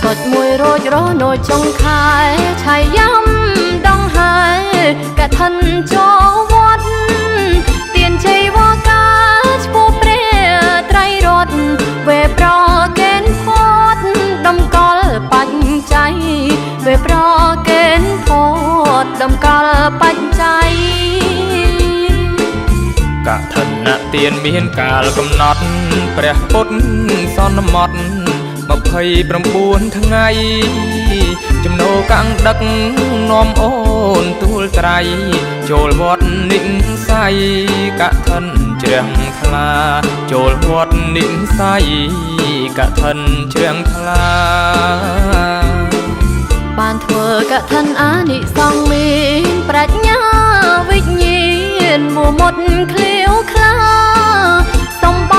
សុចមួយរោចរនោចុងខែឆៃយ៉ាំដងហើយកឋិនចូលវត្តទានជ័យវកាឈ្មោះព្រះត្រៃរតន៍វេប្រកេនផតដំកល់បច្ច័យវេប្រកេនផតដំកល់បច្ច័យ កឋិនទានមានកាលកំណត់ព្រះពុទ្ធសន្មត់29ថ្ងៃចំណូលកាំងដឹកនាំអូនទូលត្រៃចូលវត្តនិស័យកឋិនជ្រះថ្លាចូលវត្តនិស័យកឋិនជ្រះថ្លា បានធ្វើកឋិនអានិសង្សមានប្រាជ្ញាវិញ្ញាណមួមុតឃ្លាវខ្លាសំប